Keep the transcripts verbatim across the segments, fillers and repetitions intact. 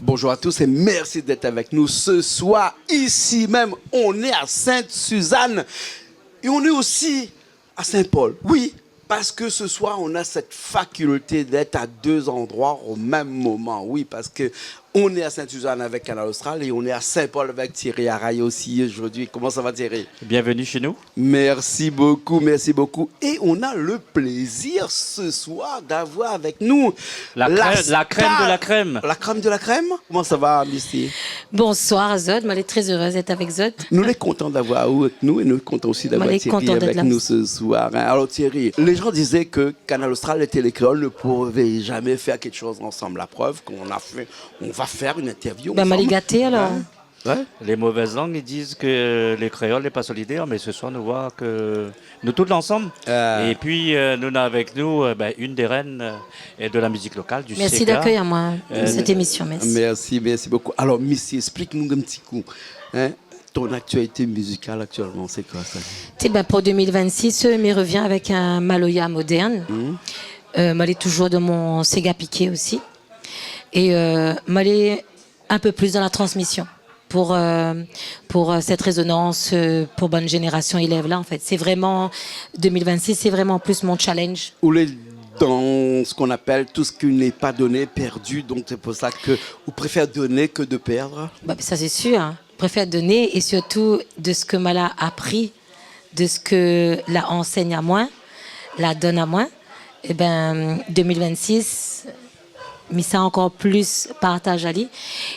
Bonjour à tous et merci d'être avec nous ce soir. Ici même, on est à Sainte-Suzanne et on est aussi à Saint-Paul. Oui, parce que ce soir, on a cette faculté d'être à deux endroits au même moment. Oui, parce que on est à Sainte-Suzanne avec Kanal Austral et on est à Saint-Paul avec Thierry Araye aussi aujourd'hui. Comment ça va, Thierry ? Bienvenue chez nous. Merci beaucoup, merci beaucoup. Et on a le plaisir ce soir d'avoir avec nous la crè-, la crème de la crème. La crème de la crème. Comment ça va, Missy ? Bonsoir azot, moin lé très heureuse d'être avec zot. Nou lé kontan d'avoir aou avèk nou é nou lé kontan osi d'avoir Thierry avèk nou ce soir, hein. Alors Thierry, les gens disaient que Kanal Austral et Télé Kréol ne pouvaient jamais faire quelque chose ensemble. La preuve qu'on a fait, on va faire une interview ensemble. Ben, moin lé gaté, alors. Hein ? Ouais. Les mauvaises langues, ils disent que les créoles n'est pas solidaire, mais ce soir, nous voit que nous tous ensemble. Euh. Et puis, euh, nous avons avec nous, euh, ben, une des reines, euh, de la musique locale, du séga. Merci d'accueillir moi dans cette émission, merci. Merci, merci beaucoup. Alors, Missy, explique-nous un petit coup, hein, ton actualité musicale actuellement, c'est quoi ça ? Ti, ben, pour deux mille vingt-six, euh, mi revien avec un maloya moderne. Mhm. Euh, moin lé toujours dans mon séga piké aussi. Et, euh, moin lé un peu plus dans la transmission pour, euh, pour, euh, cette résonance, euh, pour bann génération élève la, en fait. C'est vraiment, deux mille vingt-six, c'est vraiment plus mon challenge. Ou lé dans ce qu'on appelle tout ce qui n'est pas donné est perdu, donc c'est pour ça que ou préfère donner que de perdre. Bah, ça, c'est sûr, hein. Préfère donner et surtout de ce que moin la appris de ce que la ansègne amoin, la donn amoin, é ben, deux mille vingt-six, mi sa ankor plis partaz ali.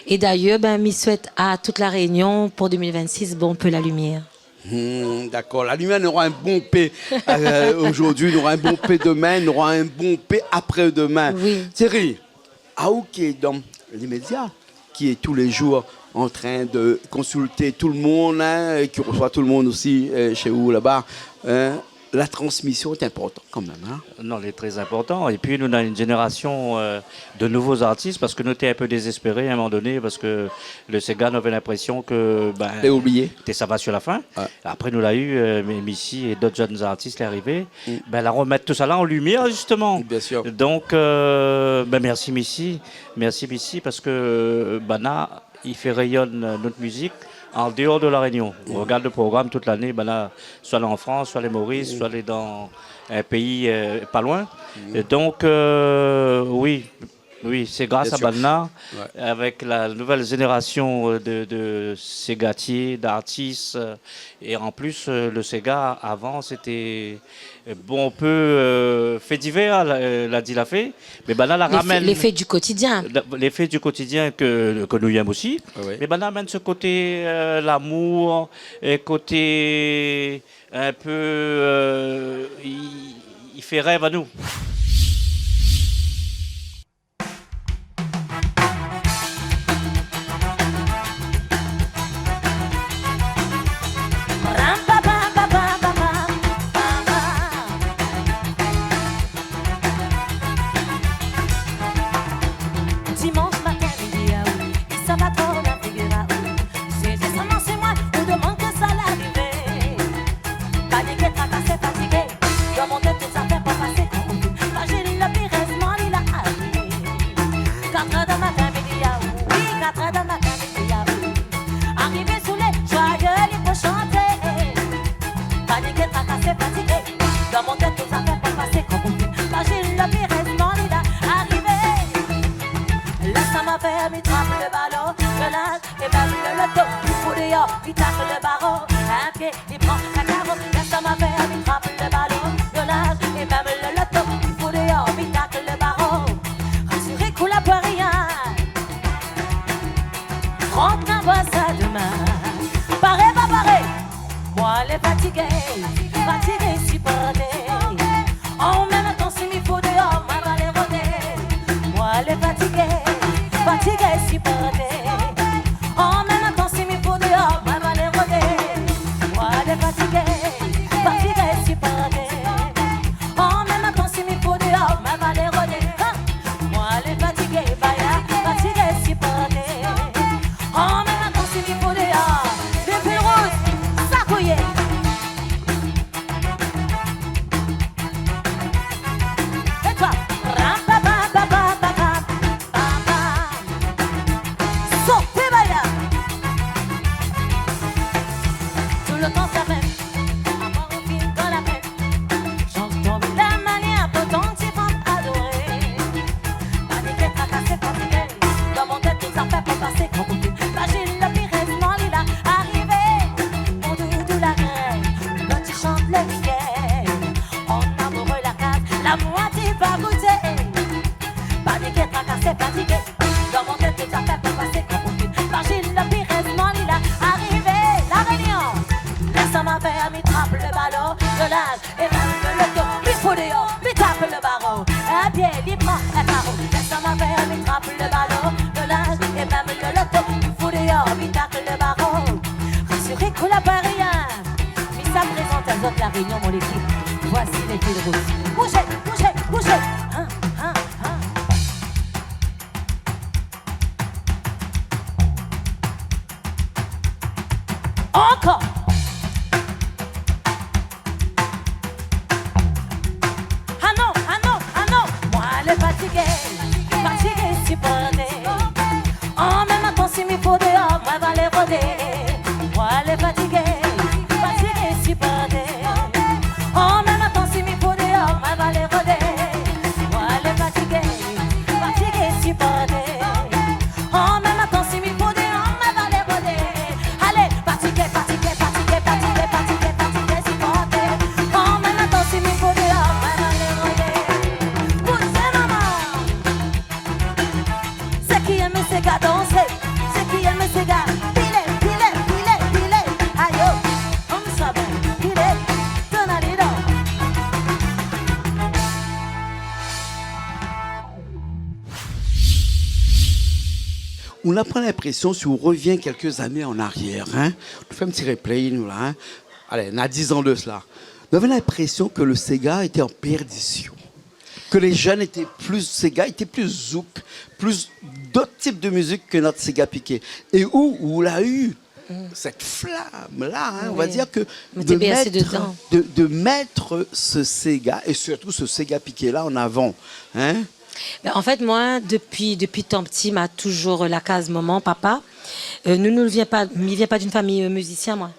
É d'ailleurs, ben, mi souèt a tout La Rénion pou deux mille vingt-six, bonpé la limièr. Hmm, d'accord. La lumière, nora in bonpé, euh, aujourd'hui, nora in bonpé demain, nora in bonpé après-demain. Oui. Thierry, aou ki lé dan lé média, ki lé tou lé zour an trin de konsilt tout le moun, hein, é ki resoi tout le moun osi, euh, shé ou laba, hein, la transmission lé inportan kan mèm, hein. Non, lé trè inportan. É pi, nou néna in zénérasion, euh, de nouvo zartis, parske nou té in pé dézéspéré a in moman doné, parske le séga, nou lavé linprésion ke, ben, té oublié, té sava su la fin. Ouais. Apré, nou la u, euh, Missy é dot jenn zartis lé arivé. Mm. Ben, la remèt tout sa la an limièr, zistoman. Bien sûr. Donk, euh, ben, mèrsi Missy. Mèrsi Missy, parske, euh, banna i fé réyonn, euh, nout mizik an déor de La Rénion. Mm. Ou rogard le program tout lané, banna, soi lé an Frans, soi lé Moris, mm, soi lé dan in péi, euh, pa loin. Mm. É donk, euh, oui, Oui, sé gras a banna, bien sûr, ouais, avèk la nouvèl zénérasion, euh, de, de ségatié, d'artis, euh, é an plis, euh, le séga, avan, sété, euh, bonpé, euh, fé divèr, la, euh, la di la fé, mé banna la ramèn lé fé, lé fé du kotidien. La, lé fé du kotidien ke, ke nou yèm osi, oui, mé banna la ramèn se koté, euh, lamour, é koté in pé, euh, i, i fé rèv anou. Dimansh matin, midi aou, i sava tro la figir aou. Sé zistoman sé moin ou demann ke sa la arivé. Fatigué, tracasé, fatigué. Dois monter tout zafèr pou pasé kan ou fine. Imazine le pir, érèzman li la arivé. Katr èr de matin, midi aou. Oui, katr èr de matin, midi aou. Arivé soulé, joyeux, li pou shanté. Fatigué, tracasé, fatigué. Dois monter tout zafèr pou pasé kan ou fine. Imazine le pir, érèzman li la arivé. Lès amoin fé, mi trap le balon, le linz é mèm le loto. I fou déor, mi tak le baro. In pié, mi pran in karo, lès amoin fé, mi trap le balon, le linz é mèm le loto. I fou déor, mi tak le baro. Rasiré kou la poin rien. Rant in boi sa domin. Paré, pa paré. Moin lé fatigé, fatigé siporté. An mèm tan, si mi fou déor, moin va alé rodé. Moin lé fatigé, fatigé siporté. An mèm tan, si mi fou déor, moin va alé rodé. Moin lé fatigé, fatigé siporté. An mèm tan, si mi fou déor, moin va alé rodé. Ha! Moin lé fatigé, baya, fatigé siporté. An mèm tan, si mi fou déor, Lo linz é mèm lo loto, mi fou déor, mi tap lo baro. In pié, li pran in karo. Pèrsone ma vèr, mi trap lo balo. Lo linz é mèm lo loto, mi fou déor, mi tap lo baro. Rasiré, koul pa rien. Mi sa prézant azot La Rényon, mon lékip. Voici les Fils Rouges. Bouzé, bouzé, bouzé. Hin, hin, hin. Ankor. Ah non, ah non, ah non. Moin lé fatigé, fatigé siporté. An mèm tan, si mi fou déor, moin va alé rodé. Moin lé fatigé, fatigé siporté. An mèm tan, si mi fou déor, moin va alé rodé. Moin lé fatigé, fatigé siporté. An mèm tan, si mi fou déor, moin va alé rodé. Alé, fatigé, fatigé, fatigé siporté. An mèm tan, si mi fou déor, moin va alé rodé. Bouzé, momon. Sak i èm séga dansé, sak i èm séga pilé, pilé, pilé, pilé. Ayo, konmsa bon, pilé, tourn ali dan. Nou la pran linprésion, si nou rovien kèlk zané an arièr, hin, nou fé in ti replay, nou, la, hin. Alé, na diz an de sela. Nou lavé linprésion ke lo séga lété an pèrdision. Ke lé jenn lété pli séga, lété pli zouk, pli dot tip de mizik ke nout séga piké. É ou, ou la u sèt flam-la, hin, nou va dir ke de mèt, de, de mèt se séga, é sirtou se séga piké-la an avan, hin. Bin, an fèt, moin, dopi, dopi tan pti, ma touzour, eu, la kaz momon, papa. Eu, nou, nou vien pa, mi vien pa d'in famiy, eu, mizisien, moin.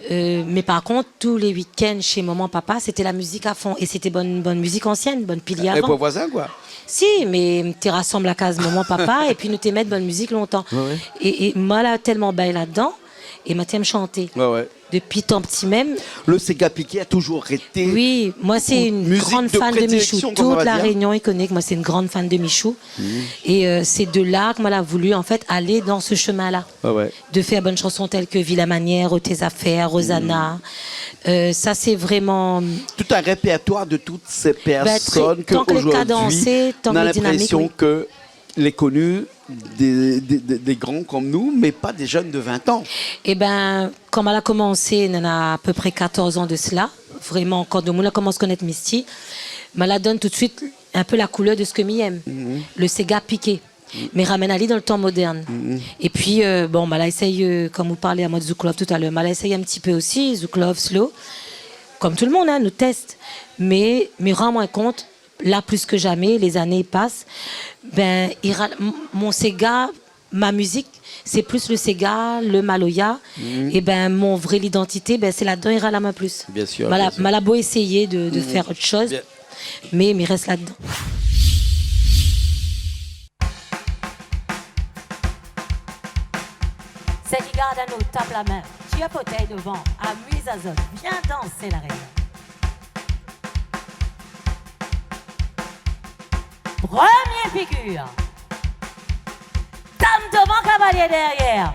Eu, mé par kont, tou lé wikenn shé momon, papa, sété la mizik a fon. É sété bann, bann mizik ansièn, bann pilié avan. Lé pa voizin, koi. Si, mé té rasanm la kaz momon, papa, épi nou té mèt bann mizik lontan. Oué, oué. É, é moin la tèlman bègn ladan, é moin té èm shanté. Oué, oué. Dopi tan pti mèm. Lo séga piké la touzour été out mizik de prédiléksion, konm on va dir. Oui, moin sé in gran fan de Michou. Tout La Rényon i koné ke moin sé in gran fan de Michou. Mhm. É, eu, sé de la ke moin la voulu, an fèt, alé dan se shemin-la. Oué, oué. De fèr bann shanson tèl ke Vilain manièr, Ot té zafèr, Rosanna. Mhm. Eu, sa sé vréman tout in répèrtoir de tout sé pèrsone ke zordi, nou na linprésion ke lé koni dé, dé, dé, dé gran konm nou, mé pa dé jenn de vin an. Ébin, kan moin la komansé, néna apépré katorz an de sela, vréman, kan demoun la komans konèt Misty, moin la donn tout suit in pé la koulèr de sak mi èm. Mhm. Lo séga piké. Mhm. Mé ramèn ali dan lo tan modèrn. Mhm. Épi, eu, bon, moin la éséy, eu, konm ou parl amoin de zouk love talèr, moin la éséy in ti pé osi, zouk love, slow, konm tout demoun, hin, nou tès. Mé, mi rann amoin kont, la plis ke jamé, lé zané i pas, bin, i ra-, m-, mon séga, ma mizik, sé plis lo séga, lo maloya. Mhm. Ébin, mon vré lidantité, bin, sé ladan i ral amoin plis. Bien sir, bien sir. Moin la, moin la bo éséyé de, de fèr ot shoz, mé mi rès ladan. Sak i gard anou, tap la min. Tir fotèy dovan, amiz azot, vien dansé La Rényon. Promié figir. Dam dovan, kavalié dèrièr.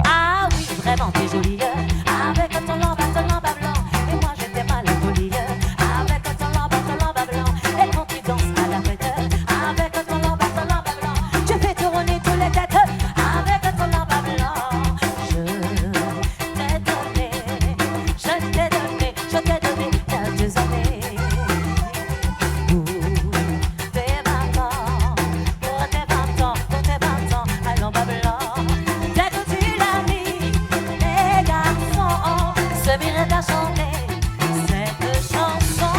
Ah oui, vréman, t'es jolie, euh, avec ton lamba, ton lamba blanc. Et moi, je t'aime à la folie, euh, avec ton lamba, ton lamba blanc. Et quand tu danses à la fête, euh, avec ton lamba, ton lamba blanc, tu fais tourner tous les têtes, euh, avec ton lamba blanc. Je t'ai donné, je t'ai donné, je t'ai donné quelques années. Pour tes vingt ans, pour tes vingt ans, pour tes vingt ans, allons, baba blanc. Dès que tu l'as mis, les garçons se mirent à chanter cette chanson.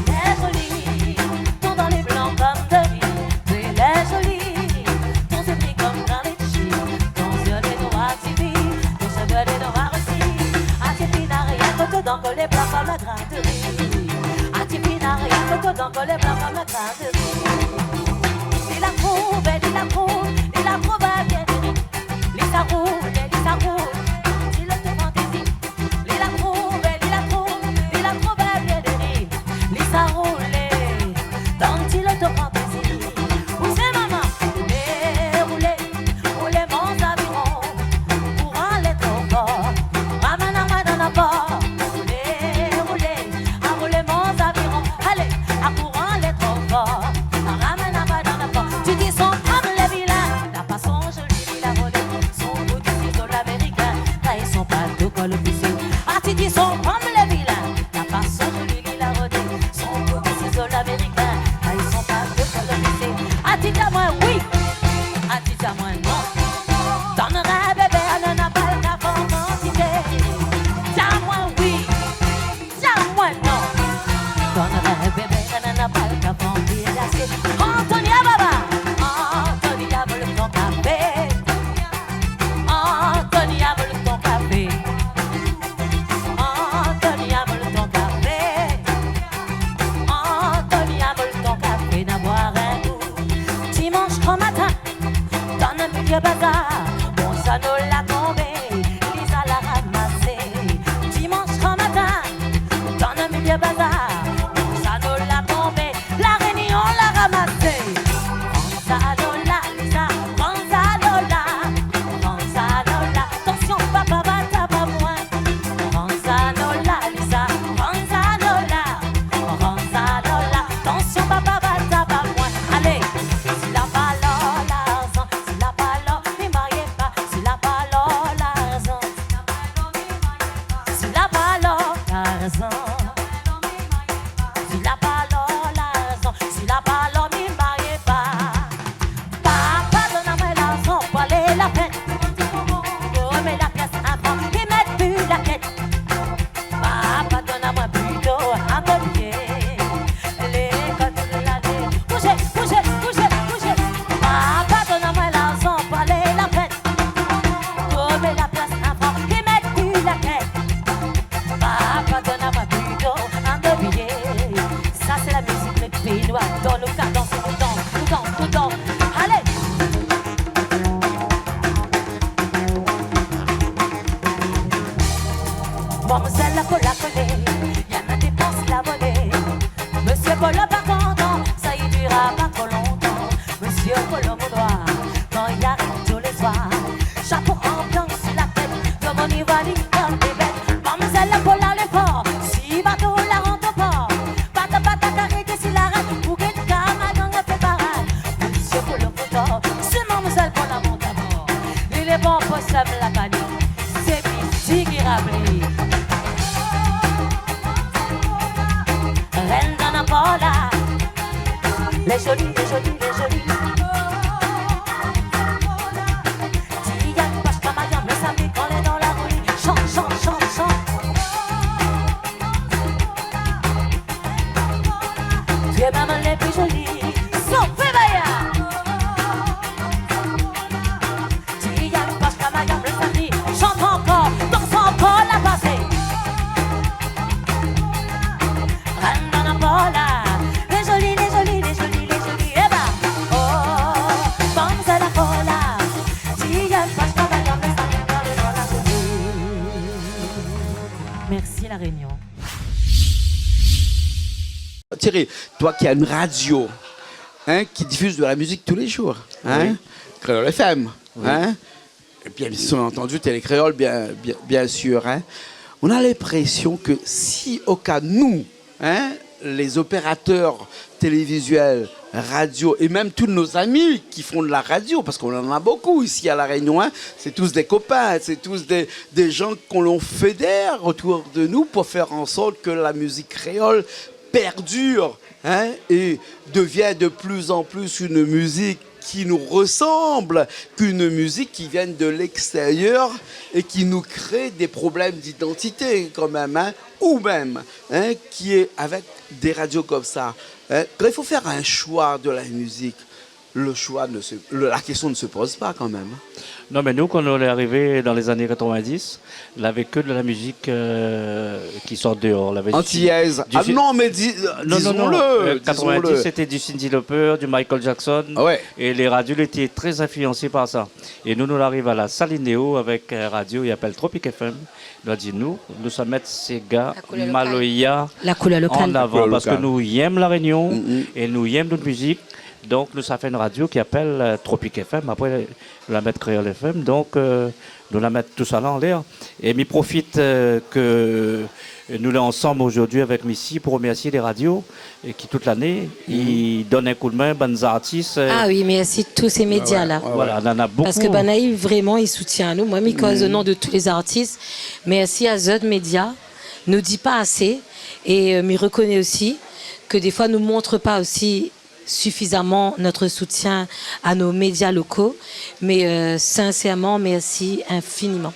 Tu es jolie, ton dent est blanc comme de l'huile. Tu es jolie, ton sourire comme dans les Ton yeux lé noir, ti fi, ton cheveu lé noir osi. Ah, ti fi, na rienk out dan ke lé blan konm in grin de ri. Ah, ti fi, na rienk out dan ke lé blan konm in grin de ri. Li la trouvé, li la trouvé, li la trouvé bien diri. Li sa roulé, li sa roulé, ti loto fantézi. Li la trouvé, li la trouvé, li la trouvé bien diri. Li sa roulé, dan ti loto fantézi. Ou sé momon, roulé, roulé, roulé mon zaviron. Kouran lé tro for, ramèn amoin dan la por. Amoin non. Tann rèv bébé, nana pa le ka fé kantité. Di amoin oui. Di amoin non. Tann rèv bébé, nana pa le ka fé kantité. Antonia Baba. Antonia, vol ton kafé. Antonia, vol ton kafé. Antonia, vol ton kafé. Antonia, vol ton kafé, na boir in kou. Dimansh gran matin, dan le milié bazar, mon zano la tonbé, Lisa la ramasé. Dimansh gran matin, dan le milié bazar, mon zano la tonbé, La Rényon la ramasé. Rann zano la, Lisa, rann zano la, rann zano la. Atansion, papa va tap amoin. Rann zano la, Lisa, rann zano la, rann zano la. Atansion, papa va tap amoin. Alé, si la valèr larzan, si la valèr, mi marié pa. Si la valèr larzan, si la valèr larzan, si la valèr larzan, si la valèr, mi marié pa. Papa donn amoin larzan pou alé la fèt. Konbien la piès, in fran, i mèt pi la kèt. Papa donn amoin plito in kopié. Lékol tout lané. Bouzé, bouzé, bouzé, bouzé. Papa donn amoin larzan pou alé la fèt. Konbien la piès, in fran, i mèt pi la kèt. Papa donn amoin plito in kopié. Sa sé la mizik péi noir. Dan le ka, dans, dans, dans, dans. Alé. Mamzèl la kola kolé, néna dépans la volé. Mésyé Polo pa kontan, sa i dira pa tro lontan. Mésyé Polo mon noir, kan i ariv tou lé soir, shapo an blan si la tèt, domoun i voi ali konm dé bèt. Mamzèl la kola lé for, si bato la rant o por, bata bata karé dé si larèt, pou gèt kamadan la fé parèy. Mésyé Polo kontan, sé mamzèl pou la mont abor. Li lé bon pou sèm la panik, sé mizik i rabli. Rèn dan la kola, lé zoli, lé zoli, lé zoli. Diane, Pashka, Mariam, le samedi kan lé dan la rou, shan, shan, shan, shan. Sé mèm lé pli zoli. Sofé Baya. Diane, Pashka, Mariam, le samedi, shant ankor, dans ankor la pasé. Rèn dan la kola, lé zoli, lé zoli, lé zoli, lé zoli. Éba, oh, mamzèl la kola. Diane, Pashka, Mariam, le samedi kan lé dan la rou. Merci La Réunion. Thierry, toi qui as une radio, hein, qui diffuse de la musique tous les jours, hein, oui. Kréol F M, oui. Hein, et bien, bien entendu, Télé Kréol, bien, bien, bien sûr, hein. On a l'impression que si au cas nous, hein, les opérateurs télévisuels, radio, et même tous nos amis qui font de la radio, parce qu'on en a beaucoup ici à La Réunion, hein, c'est tous des copains, c'est tous des, des gens qu'on fédère autour de nous pour faire en sorte que la musique créole perdure, hein, et devient de plus en plus une musique qui nous ressemble, qu'une musique qui vienne de l'extérieur et qui nous crée des problèmes d'identité quand même, hein, ou même, hein, qui est avec des radios comme ça, hein, quand il faut faire un choix de la musique, le choix ne se, le, la question ne se pose pas quand même. Non, mé nou, kan nou lé arivé dan lé zané katrevindis, lavé ke de la mizik, euh, ki sort déor. Lavé du Antillaises. Sud, du Sud. Ah non, mais di-, euh, non, non, non, disons-le, euh, disons-le. Katrevindis, sété du Cyndi Lauper, du Michael Jackson. Ah ouais. É lé radio lété trè influansé par sa. É nou, nou ariv a la Saline Néo avèk, euh, radio, i apèl Tropic F M. Nou la di, nou, nou sa mèt séga, maloya an avan, parske nou yèm La Réunion é nou yèm nout mizik. Donk, nou sa fé in radio ki apèl, euh, Tropic F M. Apré, nou la mèt Kréol F M. Donk, euh, nou la mèt tousala anlèr. É mi profit, euh, ke nou lé ansanm zordi avèk Missy pou remèrsié lé radio, é ki tout lané i donn in koudmin bann zartis, euh, ah oui, mèrsi tout sé média-la. Voilà, nana bonpé. Parske banna, vréman, i soutien anou. Moin, mi koz o non de tout lé zartis. Mèrsi a zot média. Nou di pa asé. É, euh, mi rekoné osi ke défoi nou mont pa osi suffisamment notre soutien à nos médias locaux, mais, euh, sincèrement, merci infiniment.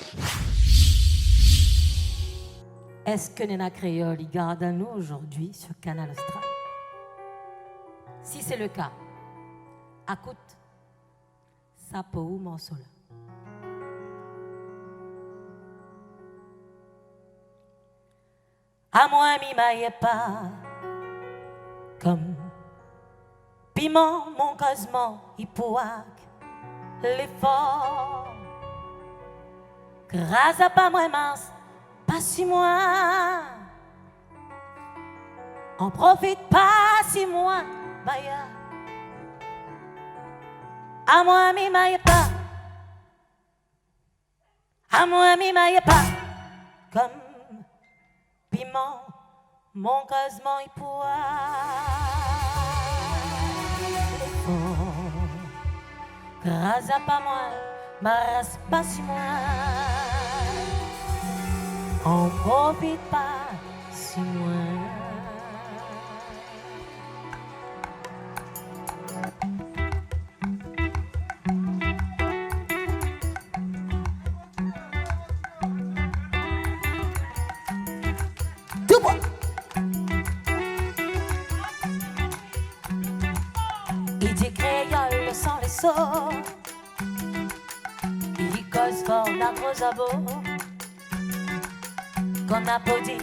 Èske néna kréol i gard anou zordi sur Kanal Austral ? Si sé le ka, akout sa pou ou morso la. Amoin mi mayé pa konm piman, mon kozman i pwak lé for. Kraz apa moin, mars pa si moin. An profit pa si moin, baya. Amoin mi mayé pa. Amoin mi mayé pa konm piman, mon kozman i pwak lé for. Kraz apa moin, mars pa si moin. An profit pa si moin. Tout bon. I di kréol le san lé so. I koz for na gro zabo. Kan na podi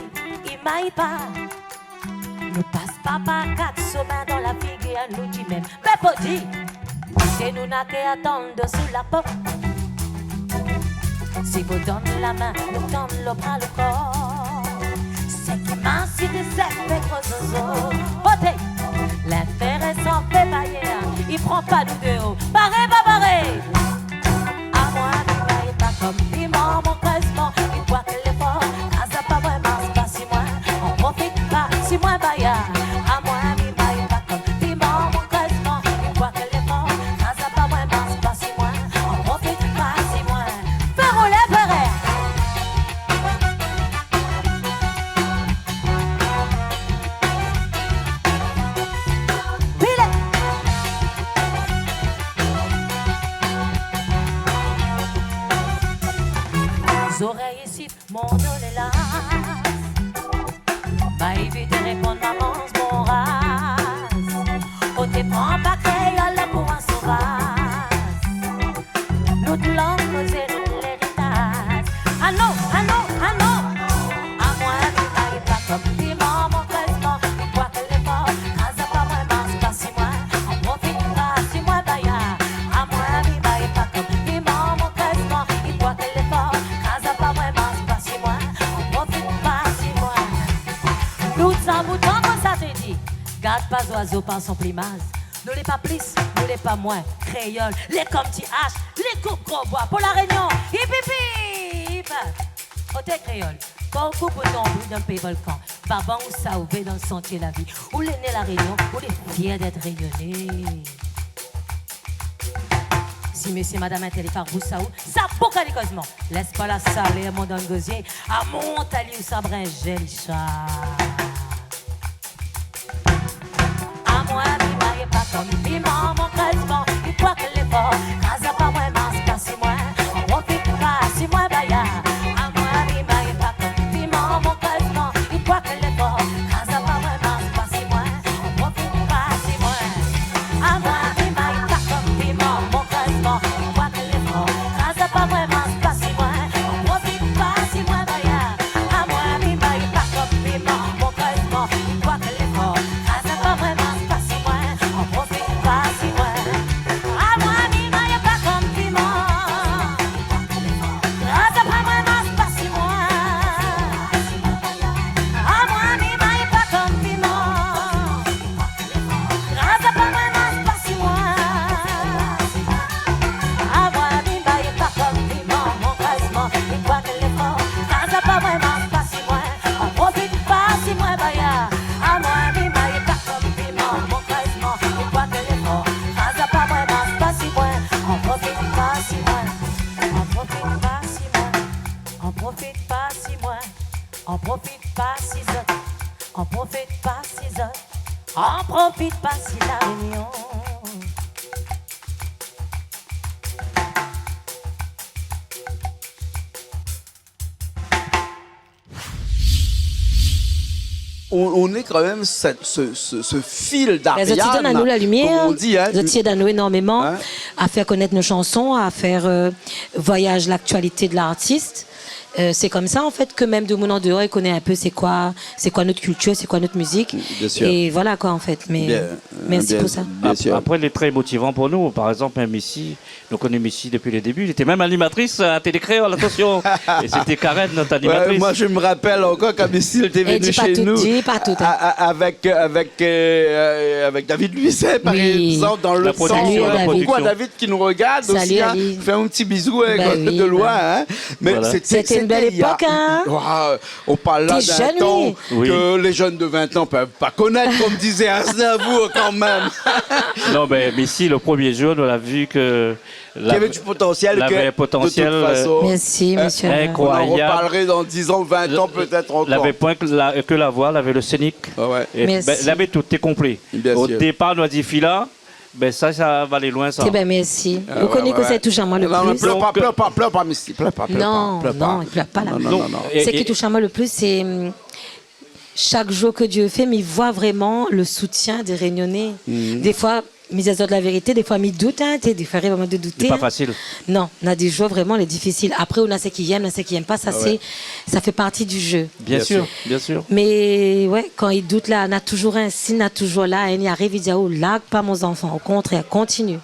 i may pa, nou pas pa par kat somin dan la figir, nou di mèm, mé podi, sé nou na ké atann dosou la po. Si vo tann la min, nou tann lo bra, lo kor. Sé ki mars i dézèt fé gro zozo. Oté, lintérésan fé bayèr, i pran pa nou déor. Baré, ba baré. Amoin mi mayé pa konm piman, mon kozman i pwak lé for. Kraz apa moin, mars pa si moin. An profit pa si moin, baya. Amoin mi mayé pa konm piman, mon kozman i pwak lé for. Kraz apa moin, mars pa si moin. An profit pa si moin. Fé roulé, frèr. Pilé. Zorèy isi, mon do lé la. Ba évit réponn maman, mon raz. Oté pran pa kréol pou in sovaz. Nout lang, nout zé, nout léritaz. Anon, anon, anon. Amoin mi mayé pa konm piman, mon kozman i pwak lé for. Kraz apa moin, mars pa si moin. An profit pa si moin, baya. Amoin mi mayé pa konm piman, mon kozman i pwak lé for. Kraz apa moin, mars pa si moin. An profit pa si moin. Nout sa bouton konmsa té di, gard pa zoizo par son plimaz. Nou lé pa plis, nou lé pa moin. Kréol lé konm ti ash, lé koup gro boi pou La Rényon. Hip, hip, hip. Oté kréol, kan ou koup out nonbril dan pé volkan, baban ou sauvé dan santié la vi. Ou lé né La Rényon, ou lé fièr d'èt rényoné. Si mésyé madam intèl i par bous aou, sa bouk ali kozman. Lès pa la salèr mont dan gozié, amont ali ou sa brinzèl i sa. Amoin mi mayé pa konm piman, mon kozman i pwak lé for. Kraz apa moin, mars pa si moin. An profit pa si moin, baya. Amoin mi mayé pa konm piman, mon kozman i pwak lé for. Kraz apa moin, mars pa si moin. An profit pa si moin. Amoin mi mayé pa konm piman, mon kozman i pwak lé for. Kraz apa moin, mars pa si moin. An profit pa si moin, baya. Amoin mi mayé pa konm piman, mon kozman i pwak lé for. Kraz apa moin, mars pa si moin. An profit pa si moin. Amoin mi mayé pa konm piman. Kraz apa moin, mars pa si moin. Amoin mi mayé pa konm piman. Kraz apa moin, mars pa si moin. Amoin mi mayé pa konm piman, mon kozman i pwak lé for. Kraz apa moin, mars pa si moin. An profit pa si moin, baya. Amoin mi mayé pa konm piman, mon kozman i pwak lé for. Kraz apa moin, mars pa si moin. An profit pa si moin. An profit pa si moin. An profit pa si moin. An profit pa si zot. An profit pa si zot. An profit pa si La Rényon. On, on est quand même cette, ce, ce, ce fil d'Ariane, comme on dit, hein. Bin, zot i donn anou la limièr, zot i èd anou énormeman a fèr konèt nout shanson, a fèr, euh, voyaz laktialité de lartis. Euh, sé konmsa, an fèt, ke mèm demoun an déor i koné in pé sé koi, sé koi nout kiltir, sé koi nout mizik. Bien sûr. É voila koi, an fèt. Mé mèrsi pou sa. Bien sûr. Ap-, apré, lé trè motivan pou nou. Par égzanp, mèm isi, nou koné Missy dopi le début. Lété mèm animatris a Télé Kréol, atansion. É sété Karen, nout animatris. Ouais, moi, je me rappelle encore quand Missy était venue chez nous, a-, a-, avec, euh, avec, euh, avec David Luizet, par égzanp, dan le tan. Oui. Salut à David. Coucou à David qui nous regarde aussi, hein. Salut à lui. Fé in ti bizou, hein, de loin, hein. Bin oui. Mé sété, sété in bèl épok, hein. Waouh, on parle là d'un temps que les jeunes de vingt ans peuvent pas connaître, comme disait Aznavour quand même. Non, mé, mé si, le premier jour, nou la vu ke lavé du potentiel, lavé in potansièl, de toute façon, euh, inkroyab. Merci, monsieur. On en reparlera dans dix ans, vingt ans peut-être encore. Lavé poin ke la, ke la voi, lavé le scénic. Ouais, ouais. Merci. É bin, lavé tout, té konplé. Bien sûr. O dépar, nou la di, fi la, bin sa, sa va alé loin, sa. Eh ben, merci. Ah ouais, ouais. Ou koné kosa i toush amoin le plis ? Non, mé plèr pa, plèr pa, plèr pa, Missy, plèr pa, plèr pa, plèr pa. Non, non, i plèr pa. Non, non, non, non. É, é sak i toush amoin le plis, sé, hum, shak jour ke Dieu fé, mi voi vréman le soutien dé Rényoné. Mhm. Défoi, mi di azot la vérité, défoi mi dout, hein, té, défoi, vréman de douté, hein. Lé pa fasil. Non, na dé jour vréman lé difisil. Apré, ou na sak i yèm, na sak i yèm pa, sa sé, sa fé parti du jeu. Bien sûr, bien sûr. Mé ouais, kan i dout la, na toujour in sign, na toujour la, hein, i ariv, i di aou, larg pa mon zanfan, o kontrèr, kontinié.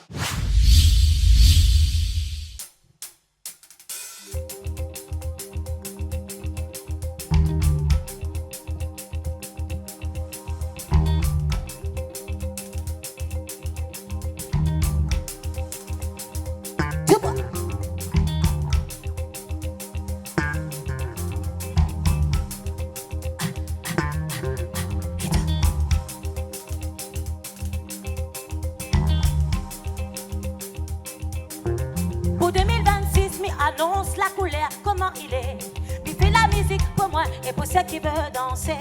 Pou deux mille vingt-six, mi anons la koulèr, koman i lé. Mi fé la mizik pou moin é pou sak i vé dansé.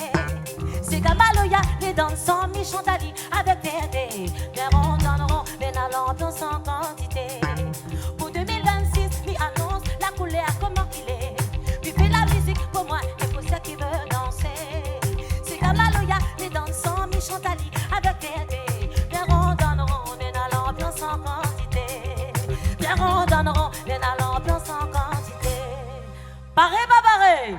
Séga, maloya, lé dansan, mi shant ali avèk fierté. Vien ron, dann ron, mèt lanbians an kantité. Pou deux mille vingt-six, mi anons la koulèr, koman i lé. Mi fé la mizik pou moin é pou sak i vé dansé. Séga, maloya, lé dansan, mi shant ali avèk fierté. Vien ron, dann ron, mèt lanbians an kantité. Vien ron, dann ron, mèt lanbians an kantité. Paré, pa paré ?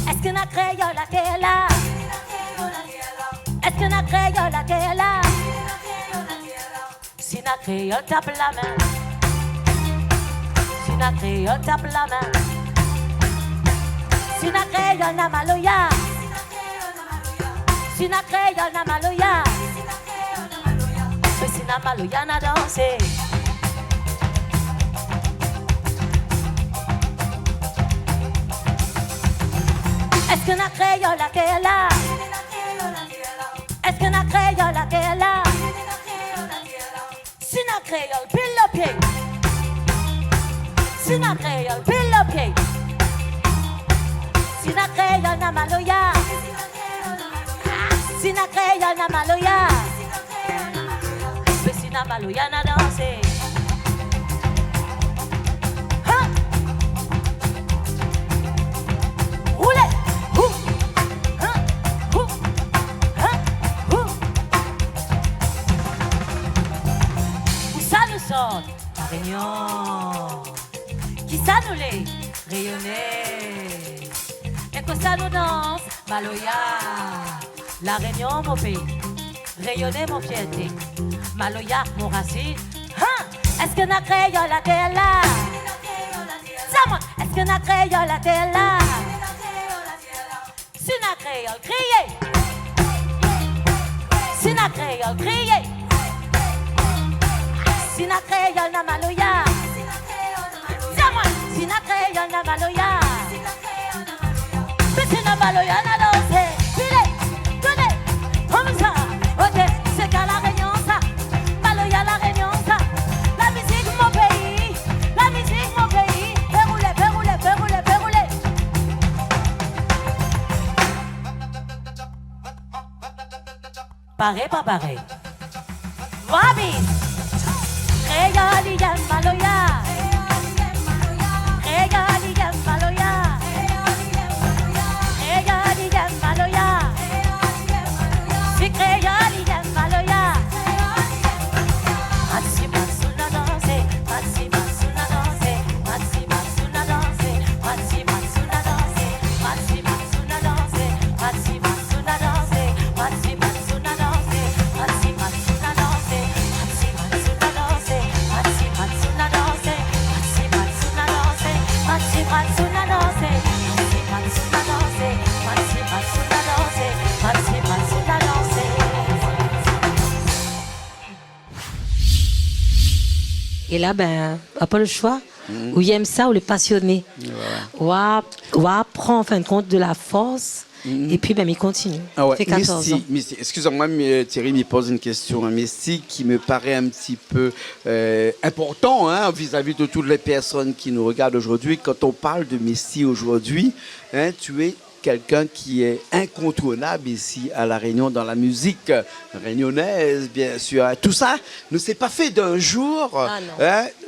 Èske na kréol atèr la ? Èske na kréol atèr la ? Si na kréol, tap la min. Si na kréol, tap la min. Si na kréol, na maloya. Si na kréol, na maloya. Mé si na maloya, na dansé. Èske na kréol atèr la ? Èske na kréol atèr la ? Si na kréol, pil lo pié. Si na kréol, pil lo pié. Si na kréol, na maloya. Si na kréol, na maloya. Mé si na maloya, na dansé. Hein ? Roulé. Hou. Hein ? Hou. Hein ? Hou. Ousa nou sort ? La Rényon. Kisa nou lé ? Rényoné. É kosa nou dans ? Maloya. La Rényon, mon péi. Rényoné, mon fièrté. Maloya, mon rasine. Hein ? Èske na kréol atèr la ? Di amoin, èske na kréol atèr la ? Si na kréol, kriyé. Si na kréol, kriyé. Si na kréol, na maloya. Di amoin, si na kréol, na maloya. Maloya na dansé, filé, tourné, konmsa. OK, sé ka La Rényon sa. Maloya La Rényon sa. La mizik mon péi, la mizik mon péi. Fé roulé, fé roulé, fé roulé, fé roulé. Paré, pa paré. Wabi. Kréol i yèm maloya. Kréol i yèm maloya. Kréol i yèm maloya. Si kréol i yèm maloya. Matsi, matsi, na dansé. Matsi, matsi, na dansé. Matsi, matsi, na dansé. Matsi, matsi, na dansé. Matsi, matsi, na dansé. Matsi, matsi, É la, bin, na pa lo shoi. Ou yèm sa, ou lé pasioné. Oué. Ou va, ou va pran, an fin de kont, de la fors. Épi, bin, mi kontinié. Ah oué. Fé katòrz an. Misty, Misty, excusez-moi, mais, euh, Thierry me pose une question, hein, Misty, qui me paraît un petit peu, euh, important, hein, vis-à-vis de toutes les personnes qui nous regardent aujourd'hui. Quand on parle de Misty aujourd'hui, hein, tu es quelqu'un qui est incontournable ici à La Réunion dans la musique réunionnaise, bien sûr, hein. Tout ça ne s'est pas fait d'un jour, hein. Ah non.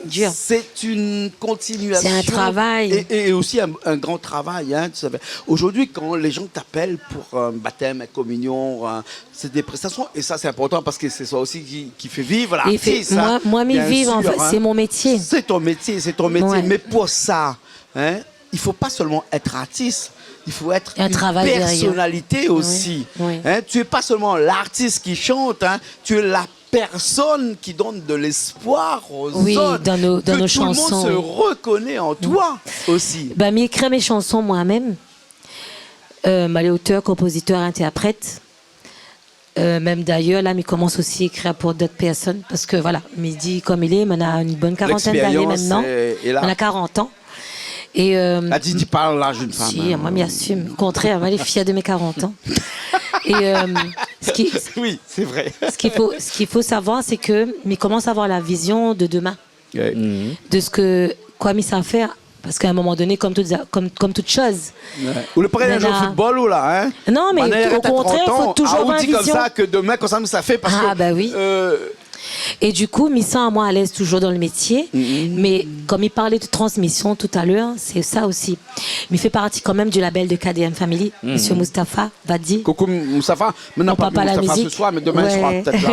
Dur. C'est une continuation. C'est un travail. Et, et aussi un, un grand travail, hein, tu savais. Aujourd'hui, quand les gens t'appellent pour un baptême, une communion, un, c'est des prestations, et ça, c'est important parce que c'est ça aussi qui, qui fait vivre l'artiste, hein. Bien sûr, hein. Moi, moi, mi viv, en fait, c'est mon métier. C'est ton métier, c'est ton métier. Ouais. Mais pour ça, hein, il faut pas seulement être artiste, il faut être une personnalité aussi. Un travail derrière. Oui, oui. Hein, tu es pas seulement l'artiste qui chante, hein, tu es la personne qui donne de l'espoir aux autres, que tout le monde se reconnaît en toi aussi. Oui, dan nos, dan nos shanson. Bin, mi ékri mé shanson moin mèm. Euh, moin lé otèr, konpozitèr, intèrprèt. Euh, mèm dayèr, la, mi komans osi ékri pou dot pèrsone, parske, voilà, mi di kom i lé, moin na in bone karantèn d'ané mintnan. L'expérience, euh, est là. Moin na karant an. É, euh, la, di, di pa laz in fanm, hein. Si, moin, mi asim. O kontrèr, moin lé fièr de mé karant an. É, euh, sak i, oui, c'est vrai, sak i fo, sak i fo savoir, sé ke mi komans avoir la vizion de demin. Ouais. De sak, koi mi sa fé, parske a in moman doné, kom tout, kom, kom tout shoz. Ouais. Ou lé paré in zouèr football, ou la, hein ? Non, mé o kontrèr, fo toujour avoir in vizion. Banna i arèt a trant an, ah, ou di komsa ke domin, kosa mi sa fé, parske, euh, é du kou, mi san amoin alèz toujour dan le métié, mé kom i parl de transmision talèr, sé sa osi. Mi fé parti kan mèm du label de K D M Family, Monsieur Moustapha Vadi. Coucou Moustapha. Mon papa la mizik. Maintenant, pas Moustapha ce soir, mais demain il sera peut-être là.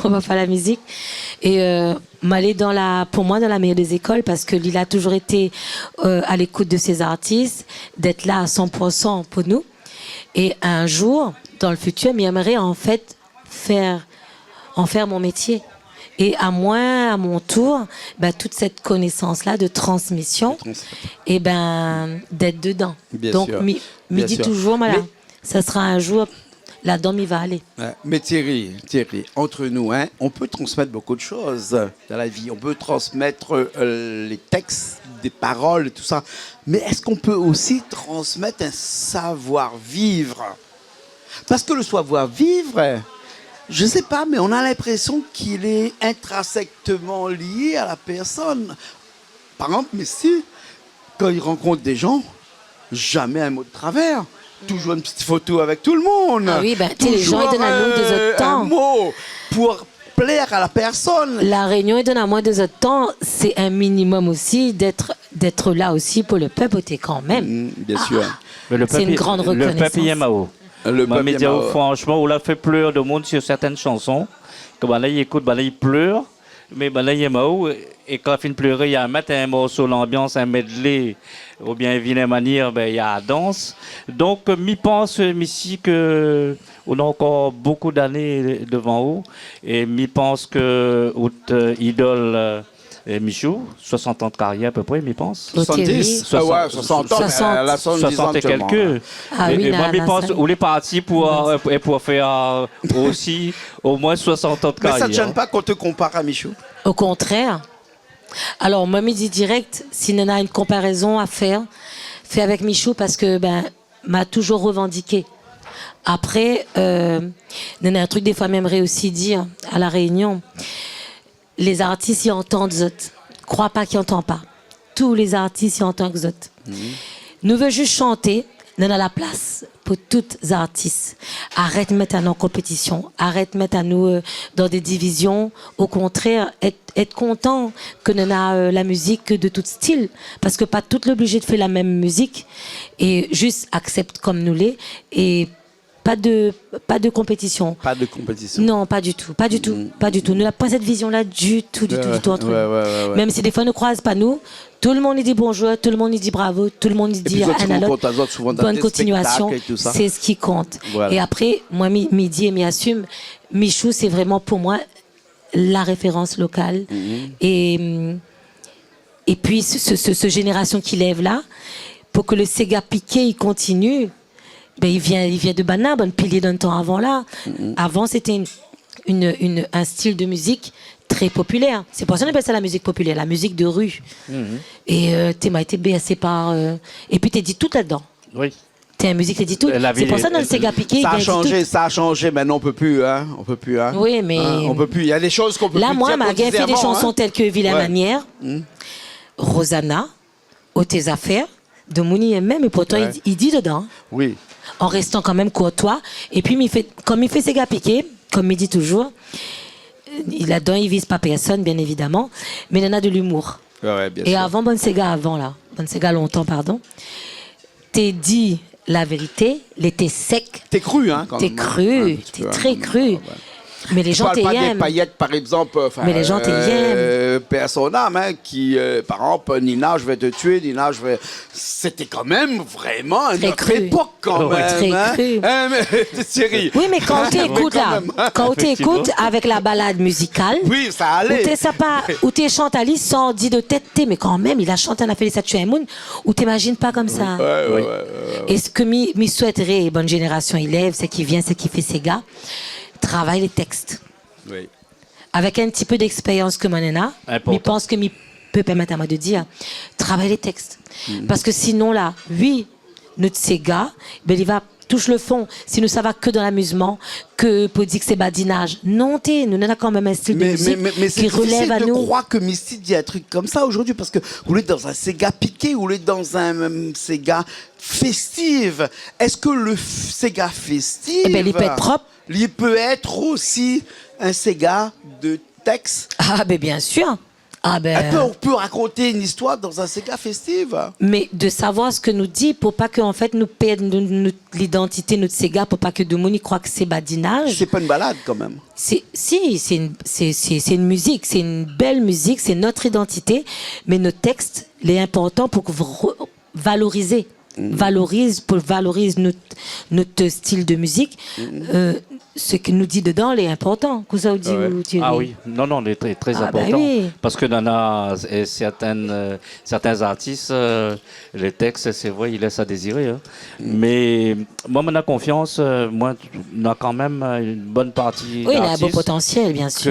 Mon papa la mizik. É, euh, Moin lé dan la, pou moin, dan la méyèr dé zékol, parske li la toujour été, euh, a lékout de sé zartis, d'èt la a san pour san pou nou. É in zour, dan le fitir, mi èmré, an fèt, fé, an fé mon métié. É amoin, a mon tour, bin, tout sèt konésans-la de transmision, é bin, d'èt dedan. Bien sûr. Donk, mi, mi di toujour, voilà. Sa sra in zour, ladan mi va alé. Ouais, mais Thierry, Thierry, entre nous, hein, on peut transmettre beaucoup de choses dans la vie. On peut transmettre, euh, les textes, des paroles, tout ça. Mais est-ce qu'on peut aussi transmettre un savoir-vivre ? Parce que le savoir-vivre, je sais pas, mais on a l'impression qu'il est intrinsèquement lié à la personne. Par exemple, Misty, quand il rencontre des gens, jamais un mot de travers. Toujours une petite photo avec tout le monde. Ah oui, bin, tu sais, les gens, ils donnent à nous de leur temps. Toujours, euh, un mot pour plaire à la personne. La Réunion, i donn amoin de zot tan, sé in minimum osi d'èt, d'èt la osi pou le pèp oté kan mèm. Mm, bien sûr. Ah, c'est une grande reconnaissance. Mé le pèp i, le pèp i yèm aou. Le pèp i yèm aou. Moin, mi di aou, franchement, ou la fé plèr demoun sur certaines chansons. Ke banna i ékout, banna i plèr. Mé banna i yèm aou, é kan fine pléré, i mèt in morso lanbians, in medley, oubien vilin manièr, bin, i dans. Donk, mi pans, Misty, ke ou na ankor bonpé d'ané dovan ou, é mi pans ke out, euh, idol, euh, é Michou, soisant an de karièr apépré, mi pans. Soisant-dis. Ah ouais, soisant an, mé, euh, la soisant-dis an sèlman, la. Ah oui, la, la. É, é moin, mi pans, ou lé parti pou, euh, pou fé, euh, osi omoin soisant an de karièr. Mais ça te gêne pas qu'on te compare à Michou ? Au contraire. Alors, moin, mi di dirèk, si néna une comparaison à faire, fé avèk Michou, parske, bin, ma toujour revandiké. Apré, euh, néna in trik défoi mi èmré osi dir a La Rényon, lé zartis i antann zot. Kroi pa ki antann pa. Tout lé zartis i antann zot. Nou vé zis shanté, néna la plas pou tout zartis. Arèt mèt anou an konpétision, arèt mèt anou, euh, dan dé divizion. O kontrèr, èt, èt kontan ke néna, euh, la mizik de tout stil, parske pa tout lé oblizé de fé la mèm mizik, é zis aksèp kom nou lé, é pa de, pa de konpétision. Pa de konpétision. Non, pa ditou, pa ditou, pa ditou. Nou na pa sèt vizion-la ditou, ditou, ditou ant nou. Mèm si défoi nou kroiz pa nou, tout le moun i di bonjour, tout le moun i di bravo, tout le moun i di inn a lot, bonne continuation, sé sak i kont. Voilà. É apré, moin, mi, mi di é mi asim, Michou, sé vréman pou moin la référans lokal. É, hum, é pi, se, se, se, se zénérasion ki lèv la, pou ke le séga piké i kontinié, ben, i vien, i vien de banna, bann pilié dan le tan avan la. Avan, sété in, in, in, in stil de mizik trè popilèr. Sé pou sa nou apèl sa la mizik popilèr, la mizik de ru. É, euh, té, ma été bèrsé par, euh, é pi té di tout ladan. Oui. Té in mizik, té di tout. Sé pou sa dan le séga piké, sa la shanzé, sa la shanzé, mintnan on pé pi, in, on pé pi, in. Oui, mé la, moin, ma gingn fé dé shanson tèl ke Vilain Manièr, Rosanna, Oté Zafèr, demoun i èm mèm, é pourtan i, i di dedan. Oui. An rèstan kan mèm kourtoi. É pi, mi fé, kom mi fé séga piké, kom mi di toujour, euh, ladan, i viz pa pèrsone, bien évidaman, mé néna de l'imour. Ouais, ouais, bien sûr. É avan, bann séga avan la, bann séga lontan, pardon, té di la vérité, lété sèk. Té kru, in, kan mèm, in, in ti pé, in, kan mèm, ouais. Té kru, té trè kru. Mé lé jan té yèm. Ou parl pa dé payèt, par égzanp, euh, anfin, euh, pèr son nam, in, ki, euh, par égzanp, Nina, je vais te tuer, Nina, je vais, sété kan mèm vréman in ot épok. Trè kru. Kan mèm, in. Trè kru. In, mé, Thierry. Oui, mé kan ou té ékout la, kan ou té ékout avèk la balad mizikal, ou té sa pa, ou té shant ali san di de tèt, té, mé kan mèm, li la shanté, li la fé sa, tué in moun, ou té imazine pa konmsa. Ouais, ouais, ouais. É sak mi, mi souètré bann zénérasion i lèv, sak i vien, sak i fé séga, travay lé tèks. Oui. Avèk in ti pé d'èkspérians ke moin néna, mi pans ke mi pé pèrmèt amoin de dir, travay lé tèks. Parske sinon la, oui, nout séga, ben, li va toush le fon. Si nou sava ke dan lamizman, ke pou di ke sé badinaz. Non, té, nou néna kan mèm in stil de mizik ki relèv anou. Mais, mais, mais c'est difficile de croire que Misty dit un truc comme ça aujourd'hui, parce que vous êtes dans un séga piké, vous êtes dans un, euh, séga festif. Est-ce que le f-, séga festif, eh ben, li pé èt prop. Li pé èt osi in séga de tèks. Ah, ben, bien sûr. Ah, ben. On peut, on peut raconter une histoire dans un séga festif. Mé de savoir sak nou di, pou pa ke, an fèt, nou pèrd nou, nou, lidantité, nout séga, pou pa ke demoun i kroi ke sé badinaz. C'est pas une balade, quand même. Sé, si, sé in, sé, sé, sé in mizik, sé in bèl mizik, sé nout idantité, mé nout tèks, lé inportan pou ke vr-, valorizé. Valoriz, pou valoriz nout, nout stil de mizik, euh, sak nou di dedan, lé inportan. Kosa ou di, ou, Thierry ? Ah oui, non, non, lé trè, trè inportan. Ah, ben oui. Parske néna, euh, sèrtin, euh, sèrtin artis, euh, lé tèks, sé vré, i lès a déziré, in. Mé moin, moin na konfians, euh, moin, néna kan mèm, euh, in bone parti d'artis. Oui, néna in bon potansièl, bien sûr.